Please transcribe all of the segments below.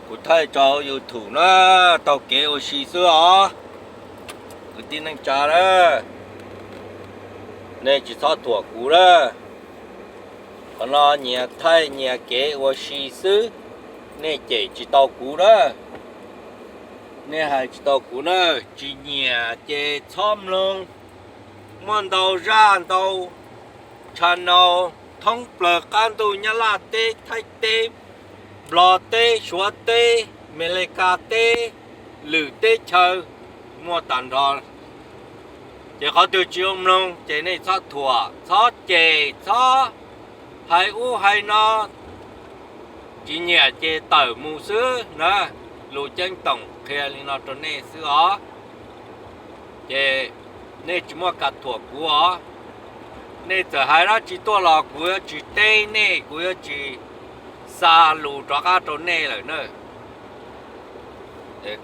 Kuv thaij tso YouTube na, taug kev ua si xwb os. Kwv tij neej tsa na, nej tsis txhob thuam kuv na. Qhov no nyias thaij nyias kev ua si xwb, nej cem tsis tau kuv na. Nej hais tsis tau kuv na, tsis nyiam ces txhob mloog. Muaj ntau zaj ntau channel thoob plaws qab ntuj, Nyab Laj teb, Thaib teb, Nplog teb, Suav teb, Amelikas teb, lwm teb chaws muaj tag nrho. Ces qhov twg tsis zoo mloog ces nej txhob thuam, txhob cem, txhob hais ub hais no, tsis nyiam ces tawm mus xwb na. Lus ceeb toom qhia li no rau nej xwb os. Ces nej tsis muaj kas thuam kuv os. Nej txawm hais dab tsi tuaj los kuv yuav tsis teb nej, kuv yuav tsis xa lus rov qab rau nej lawm na.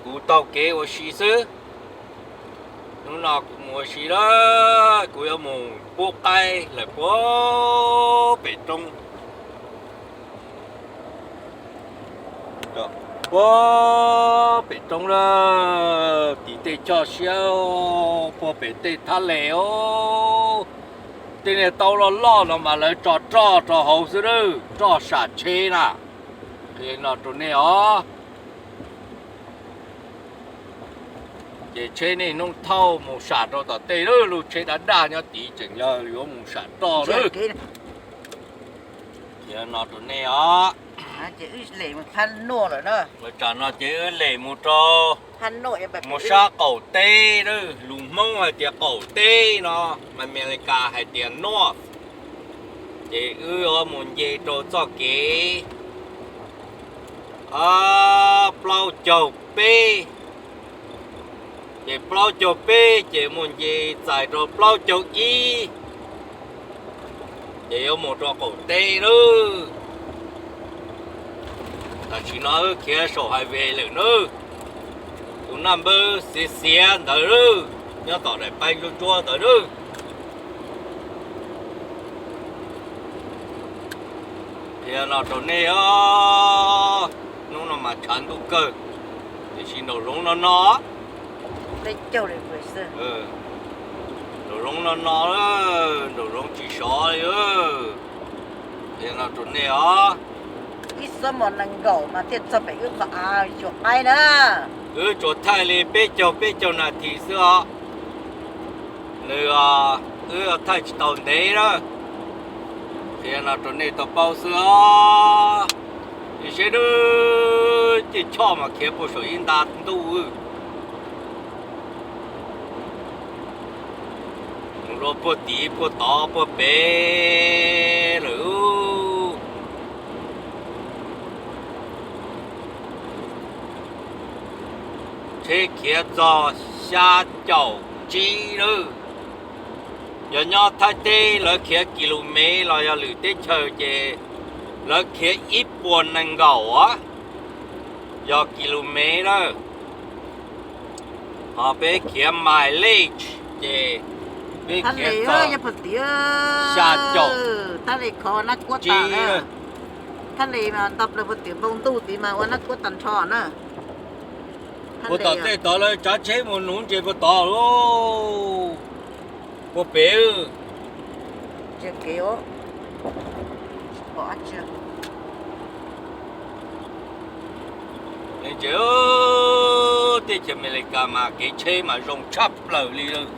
Kuv taug kev ua si xwb. Hnub no kuv mus ua si lawm, kuv yuav mus pub qaib lawm puag pem roob. Puag pem roob lawm, tim tej choj siab, puag pem tej thab les os. Tej niag taub loj loj no mas lawv tso roj rau hauv xwb lawm, roj sam tsheb na. Qhia no rau nej os. Ces tsheb niaj hnub thauj mus sam rau tom tej lub, lub tsheb dab daj nyob tid tseem yog yuav mus sam roj lawm. Qhia no rau nej os. Ua tsam no ces wb lem mus rau mus sab qaum teb, lus Hmoob hais tias qaum teb no, mas Amelikas hais tias north. Ces wb yuav mus nce rau txoj kev plaub caug peb, ces plaub caug peb ces mus nce txais rau plaub caug ib, ces yuav mus rau qaum teb nawb. Tam sim no wb khiav saum highway lawm nawb. Tus naj npawb xiav xiav ntawd, nyob tom daim paib ntsuab ntsuab ntawd nawb. Qhia no rau nej os, hnub no mas tshav ntuj kawg, tiam sis nraum zoov no no. Nraum zoov no no, nraum zoov tsis sov li. Qhia no rau nej os. Ib xuab moos nees nkaum mas thiaj txog pem wb qhov av xyuas qaib na. Wb tsuas thaij li peb caug peb caug nas this xwb os. Nws, wb thaij tsis tau ntev na. Qhia no rau nej tau paub xwb os. Seb nws ces choj mas khiav puag saum ib nta ntuj. Mus rau puag tid puag tod puag pem lawm. Tsheb khiav txog xya caum tsib lawm. Yog nyob Thaib teb lawv khiav kis lus mev los yog lwm teb chaws ces lawv khiav ib puas nees nkaum, yog kis lus mev na. Ho peb khiav mileage ces peb khiav txog xya caum tsib. Thaj li nto plaws puag tim npoo ntuj tid mas ua nab kuab tag nrho na. Puag tom tej tod lawv tsav tsheb mus nuv ntses puag tod lauj. Puag pem. Teb chaws Amelikas mas kev tsheb mas zoo tshaj plaws li lawm.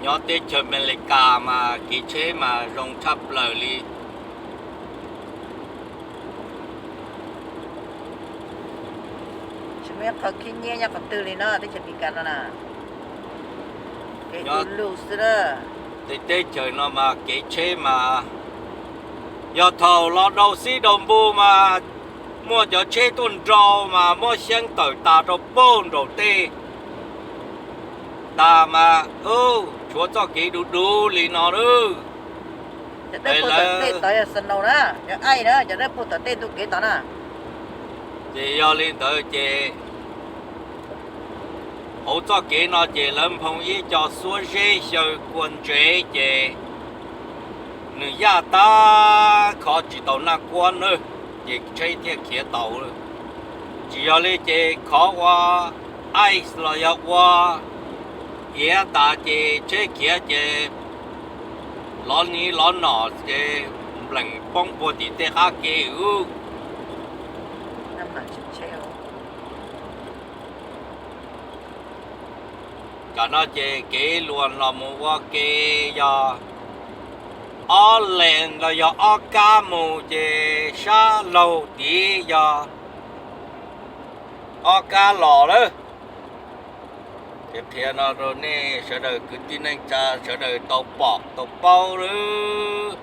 Nyob teb chaws Amelikas mas kev tsheb mas zoo tshaj plaws li. Tsis muaj ib qho khib nyiab nyob qhov twg li no, teb chaws Amelikas no na. Kev du lug xwb na. Tej teb chaws no mas kev tsheb mas yog thaum los daus xib daus npus mas muaj cov tsheb tuaj nrau mas muab xyeeb tawm tas rau puag nraum tej tas mas tshuav txoj kev du du li no lawm. Cov dawb paug tom tej tod yog snow na, cov ice na, cov dawb paug tom tej ntu kev tod na. Ces yog li ntawd ces Hauv txoj kev no ces lawv nphoo ib co xuab zeb xyaw kua ntsev ces nws yaj tag khov tsis tau naj kuab na, ces tsheb thiaj khiav tau. Tsis yog li ces khov ua ice los yog ua iav tas ces tsheb khiav ces lov niv lov nom ces nplees poob puag tim tej qab ke. Tam no ces kev luas los mus ua ke yog ob lees los yog ob kab mus ces sab laug tid yog ob kab los lawm. Ces qhia no rau nej sawv daws kwv tij neej tsa sawv daws tau pom tau paub lawm.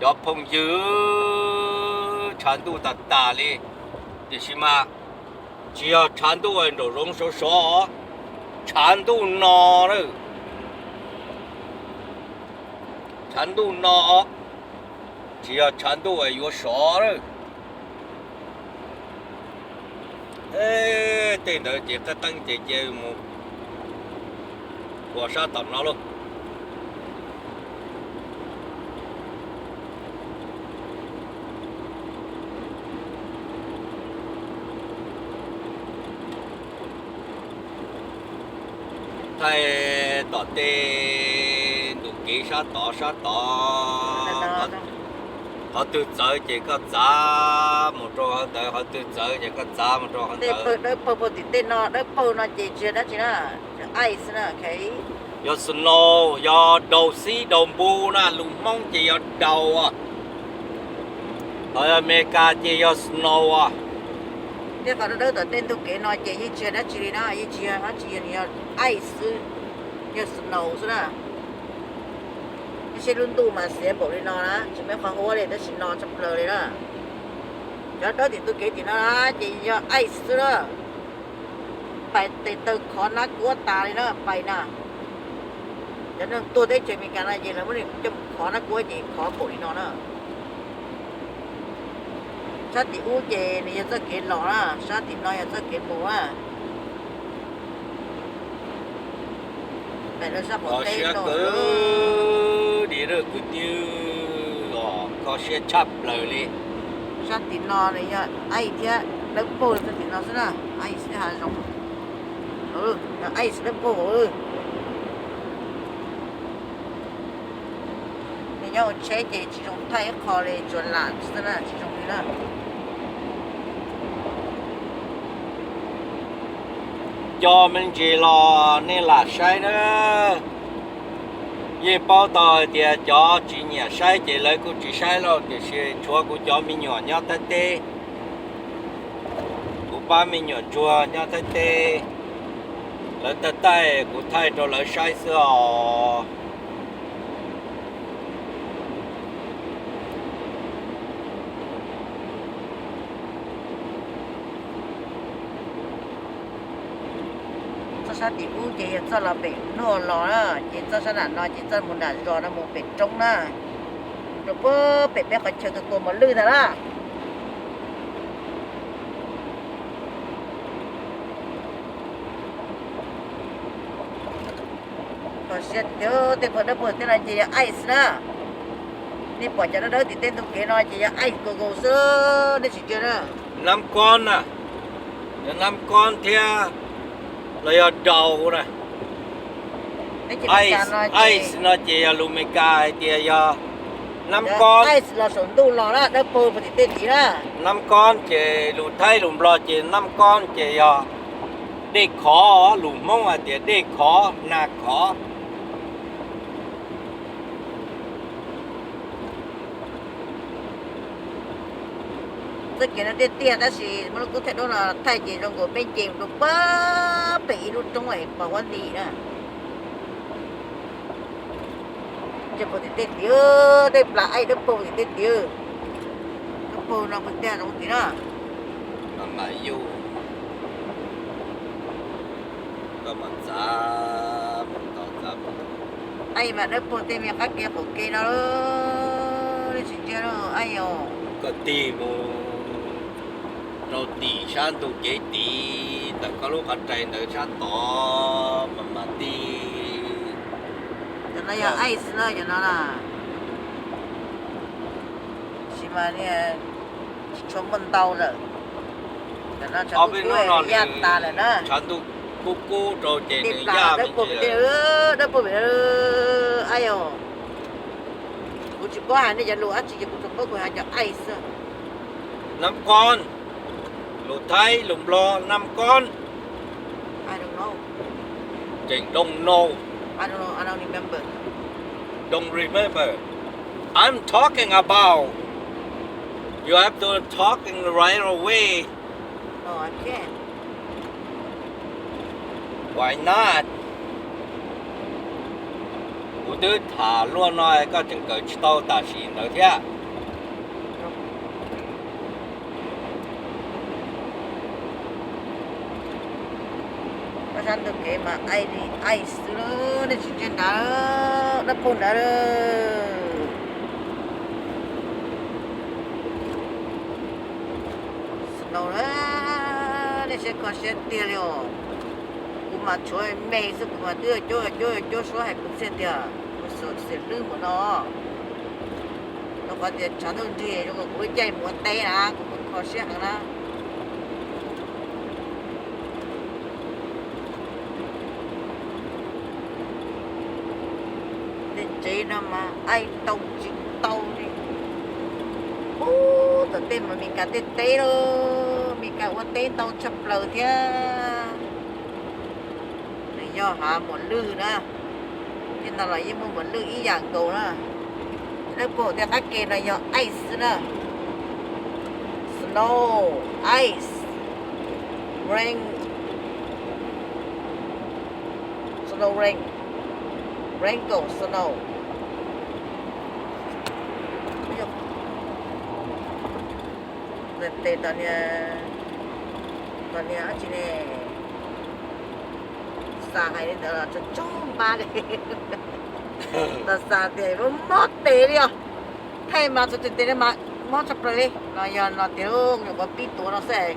Cov phooj ywg, tshav ntuj tas tas li, tiam sis mas tsis yog tshav ntuj nraum zoov sov sov, tshav ntuj no na, tshav ntuj no, tsis yog tshav ntuj yuav sov lawm. Tej ntawd ces qab teeb ces cia mus ua sab tom no lauj. Thaij tom tej ntu kev sab tod sab tod, qhov twg txawv ces koj txav mus rau qhov ntawd, qhov twg txawv ces koj txav mus rau qhov ntawd. Dawb paug puag tim tej no, dawb paug no ces tsis yog dab tsi na, ice na. Yog snow, yog daus xib daus npu na, lus Hmoob ces yog daus. Ho Amelikas ces yog snow. Tej qhov dawb dawb tom tej ntug kev no ces yeej tsis yog dab tsi li na, yeej tsis yog dab tsi, yog ice xwb, yog snow xwb na. Tab sis lub ntuj mas xiav npaum li no na, tsis muaj qhov huab li, tab sis no tshaj plaws li na. Cov dawb tim ntug kev tim no na ces yog ice xwb na. Pais tes taw khov nab kuab tas li na, pais na. Cov neeg tuag teb chaws Amelikas no ces lawv muab nws coj mus khov nab kuab ces khov npaum li no na. Sab tim ub ces nws yog txoj kev los na, sab tim no yog txoj kev mus na. Kho siab kawg li kwv tij, kho siab tshaj plaws li. Sab tim no nws yog ice thiab dawb paug, sab tim no xwb na, ice thiab hav zoov, ice dawb paug. Nws nyob hauv tsheb ces tsis zoo thaij ib qho li, tsuas lam xwb na, tsis zoo li na. Co me ntsis los nej lam saib na. Yeej paub tau hais tias cov tsis nyiam saib ces lawv kuj tsis saib lauj, tiam sis tshuav kuv cov me nyuam nyob Thaib teb, kuv pab me nyuam ntsuag nyob Thaib teb, lawv taij taij kuv thaij rau lawv saib xwb os. Txoj sab tim ub ces yog txoj los pem nuj los na, ces txoj sab nram no ces txoj mus nram zos no mus pem roob na. Rau puag pem peb qhov chaw tus tua mos lwj ntag na. Kho siab tiag, tej pawg dawb paug tej no ces yog ice na. Nej pom cov dawb dawb tim tej ntug kev no ces yog ice kaus kaus xwb, nej tsis ntsia na. Nab kob na, yog nab kob thiab los yog daus na. Ice no ces yog lus Amelikas hais tias yog nab kob. Ice los saum ntuj los na, dawb paug puag tim tej tid na. Nab kob ces lus Thaib lus Nplog ces nab kob ces yog dej khov, lus Hmoob hais tias dej khov, nag khov. Txoj kev no tiaj tiaj tab sis muaj lub kub thaij duab no thaij ces zoo nkaus peb nce mus rau puag pem ib lub roob pos huab nti na. Ntsia puag tim tej tid, tej plas aib dawb paug tim tej tid. Dawb paug no puag tiag zoo tid na. Aib mas dawb paug tej me qab kev qaum kev no, nej tsis ntsia, aib yog koj tig mus rau tim sab ntug kev tid, Ntawm koj lub qhov rais ntawd sab tod mas mas ti. Cov no yog ice na, cov no na. Tab sis mas tsis tshua muaj ntau lawm. Cov no tshav kub kub yaj tas lawm na. Tshav ntuj kub kub rau ces nws yaj dawb paug, ayo. Kuv tsis paub hais nej cov lus dab tsi ces kuv tsuas paub kuv hais cov ice xwb. Nab kob, lus Thaib lus Nplog nab kob. Tseem don't know. Don't remember. I'm talking about. You have to talking right away. Why not? Kuv twb tham luaj no koj tseem kawm tsis tau tam sim ntawd thiab. Koj sab ntug kev mas ice xwb, nej tsis ntsia nrad, dawb paug nrad. Snow na, nej siab kho siab tiag li os. Kuv mas tshuav me xwb kuv mas twb cuab cuab cuab suab hais kuv txiaj tiag, kuv xav hlwb mus no. Rau qhov tias tshav ntuj nrig zoo nkaus kuv lub caij mus ua teb na, kuv kho siab heev na. Tej tsev no mas ice tau tsis tau li. Ub, tom tej mas Meskas tej teb lauj, Meskas ua teb ntau tshaj plaws thiab. Nws yog hav muas lwj na, tej no los yeej muaj muas lwj ib yam nkaus na. Dawb paug tej qab ke no yog ice xwb na. Snow, ice, rain, snow rain, rain go snow. Tes tom niag, tom niag dab tsi ne, xav hais li ntawd los tsaug tsaug mab li. Tos xav tias mob tes li os. Thaij mas txhua tes no mas mob tshaj plaws li. No yog no tias nyuam qhuav pib tuav no xwb,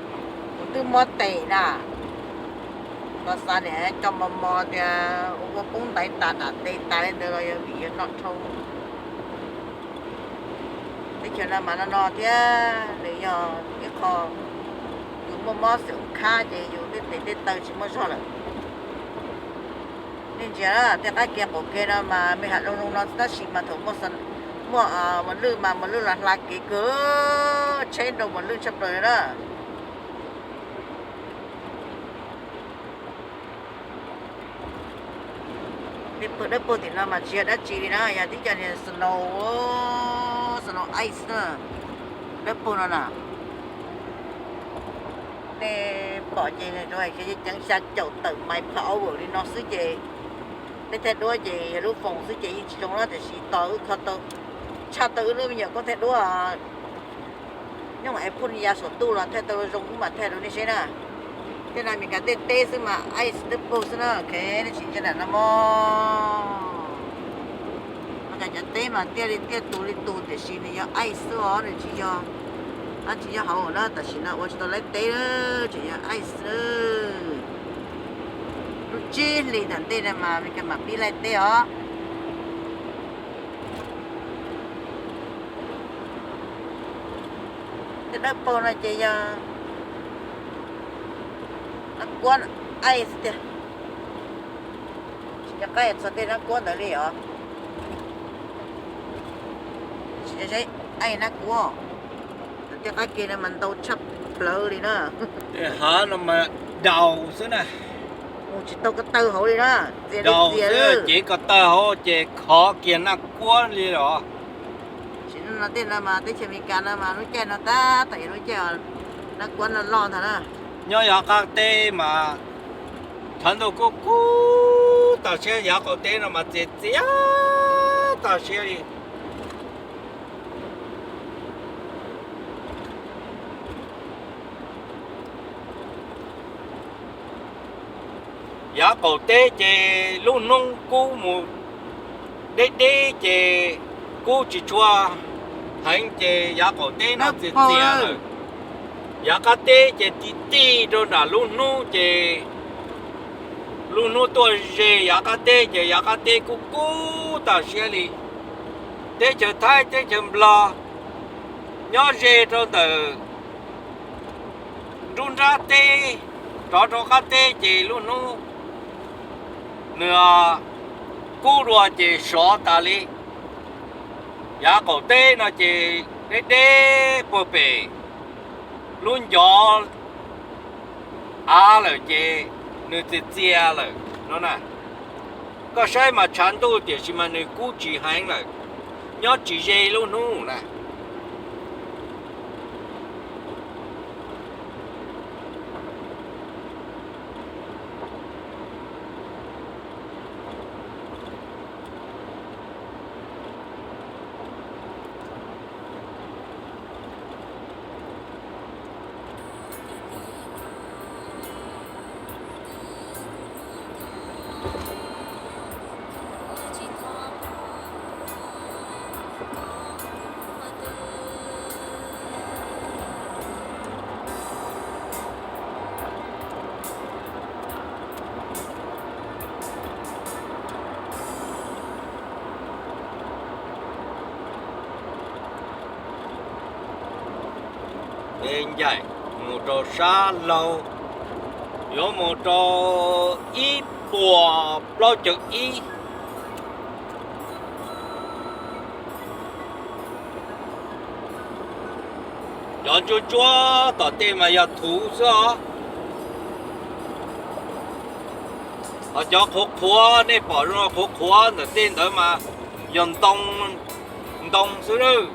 kuv twb mob tes na. Tos xav niam cov mos mos tias ua poob ntaiv tas dam tes tas li ntawd los yog vim yog noj dhau. Teb chaws no mas no no thiab nws yog ib qho yus muaj mob xwb ub khab ces yus tej tes tej taw tsis muaj zog lawm. Nej ntsia tej qab ke qaum ke no mas me has zoo zoo no tab sis mas thaum muaj muas lwj mas muas lwj los hla kev kawg, tsheb nrau muas lwj tshaj plaws li na. Tej pawg dawb paug tim no mas tsis yog dab tsi li na, yog tib co niag snow, snow ice na, dawb paug no na. Nej pom ces nws rau hais tias ceev xya caum tawm mile per hour li no xwb ces peb thaij duab ces yog lub foos xwb ces yeej tsis zoo na, tiam sis tos wb kho tau, tshaj tau wb lub me nyuam koob thaij duab nyob es phoj ya saum ntuj los thaij tau zoo wb mam thaij rau nej saib na. Tej no Meskas tej teb xwb mas ice dawb paug xwb na, ok, nej tsis ntsia nram no mog. Meskas cov teb mas tiaj li tiaj tus li tus tiam sis nws yog ice xwb os, nws tsis yog, tsis yog hauv na, tam sim no ua tsis tau laij teb, tseem yog ice xwb. Lub tsib hlis tom ntej no mas Meskas mam pib laij teb os. Tej dawb paug no ces yog nab kuab ice tiag. Tsis nco qab txog tej nab kuab ntawd li os. Tsis nco qab ice nab kuab. Tej qab ke no mas ntau tshaj plaws li na. Hav no mas daus xwb na. Mus tsis tau ko taw hauv li na. Daus xwb, cev ko taw hauv ces khov kiag nab kuab li los. Tsis no tej no mas teb chaws Amelikas no mas lub caij no tab tom yog lub caij nab kuab no loj ntag na. Nyob yav qab teb mas tshav ntuj kub kub tag siab, yav qaum teb no mas txias txias tag siab li. Yav qaum teb ces lub hnub kub mus deb deb ces kub tsis tshua heev ces yav qaum teb no txias txias lawm. Yav qab teb ces tig tig rau nram lub hnub ces lub hnub tuaj ze yav qab teb ces yav qab teb kub kub tag siab li. Teb chaws Thaib teb chaws Nplog nyob ze rau ntawm nruab nrab teb rov rau qab teb ces lub hnub nws kub dua ces sov tas li. Yav qaum teb no ces deb deb puag pem lub ncov av lawm ces nws txias txias lawm no na. Koj saib mas tshav ntuj tiam sis mas nws kub tsis heev lawm, nyob tsis ze lub hnub na. Ncaim mus rau sab laug, yuav mus rau ib puas plaub caug ib. Cov ntsuab ntsuab tom tej mas yog thuv xwb os. Ho cov qhuav qhuav nej pom zoo qhuav qhuav ntawm tej ntawd mas yog ntoo, ntoo xwb lawm.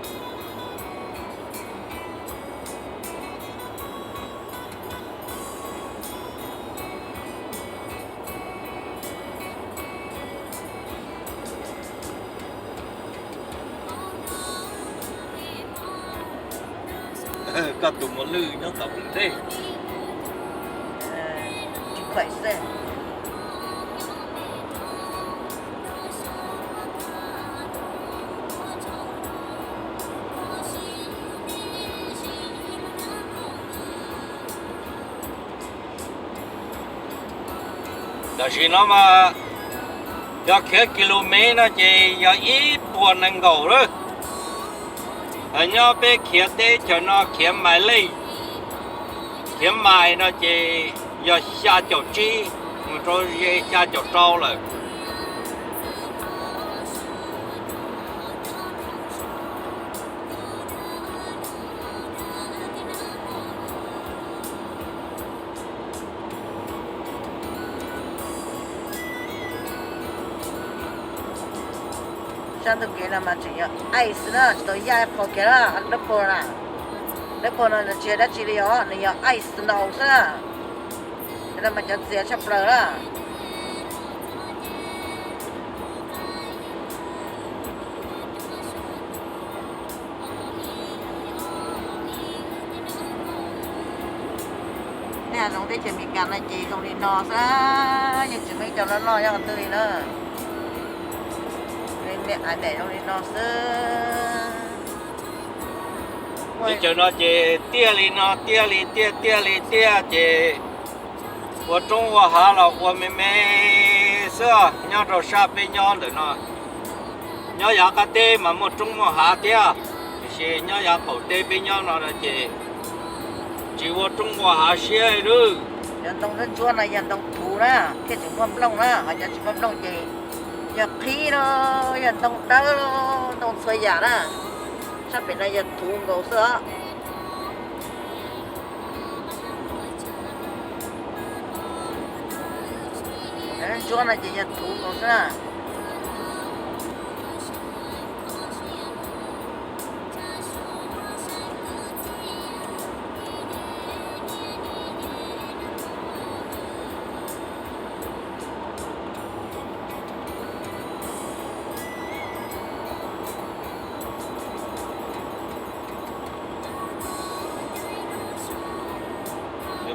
Koj tus mos lwj nyob tom ntej. Tam sim no mas yog khiav kis lus mev no ces yog ib puas nees nkaum lawm. Nyob peb khiav teb chaws no khiav mais lej, khiav mais no ces yog xya caum tsib mus rau ze xya caum rau lawm. Sab ntug kev no mas tseem yog ice na, tsis tau yaj qhov kiag na, dawb paug na. Dawb paug no nws tsis yog dab tsi li os, nws yog ice snow xwb na. Cov no mas cov txias tshaj plaws na. Nej hav zoov teb chaws Amelikas no ces zoo li no xwb, yeej tsis muaj ib co loj loj nyob qhov twg li na. Niam av daim zoo li no xwb. Teb chaws no ces tiaj li no, tiaj li tiaj, tiaj li tiaj ces ua roob ua hav los ua me me xwb, nyob rau sab peb nyob ntawm no. Nyob yav qab teb mas muaj roob muaj hav thiab, tiam sis nyob yav qaum teb peb nyob no ces tsis ua roob ua hav siab li. Cov ntoo ntsuab ntsuab no yog ntoo thuv na, thiaj tseem muaj nplooj na, ho cov tsis muaj nplooj ces yog qhib los yog ntoo dawb, ntoo txhua yam na. Sab pem no yog thuv nkaus xwb os. Ntsuab no ces yog thuv nkaus xwb na.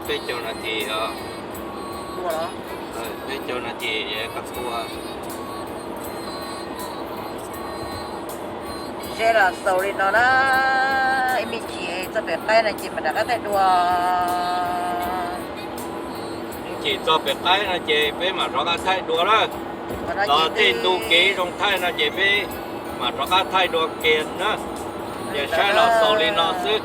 Peb caug nas this os. Peb caug nas this koj tua. Ze los xaus li no na, ib me chim Txog pem qaib no ces mam rov qab thaij dua. Txog pem qaib no ces peb mam rov qab thaij dua lawm. Los tej ntu kev zoo thaij no ces peb mam rov qab thaij dua kiag na. Ces saib los xaus li no xwb.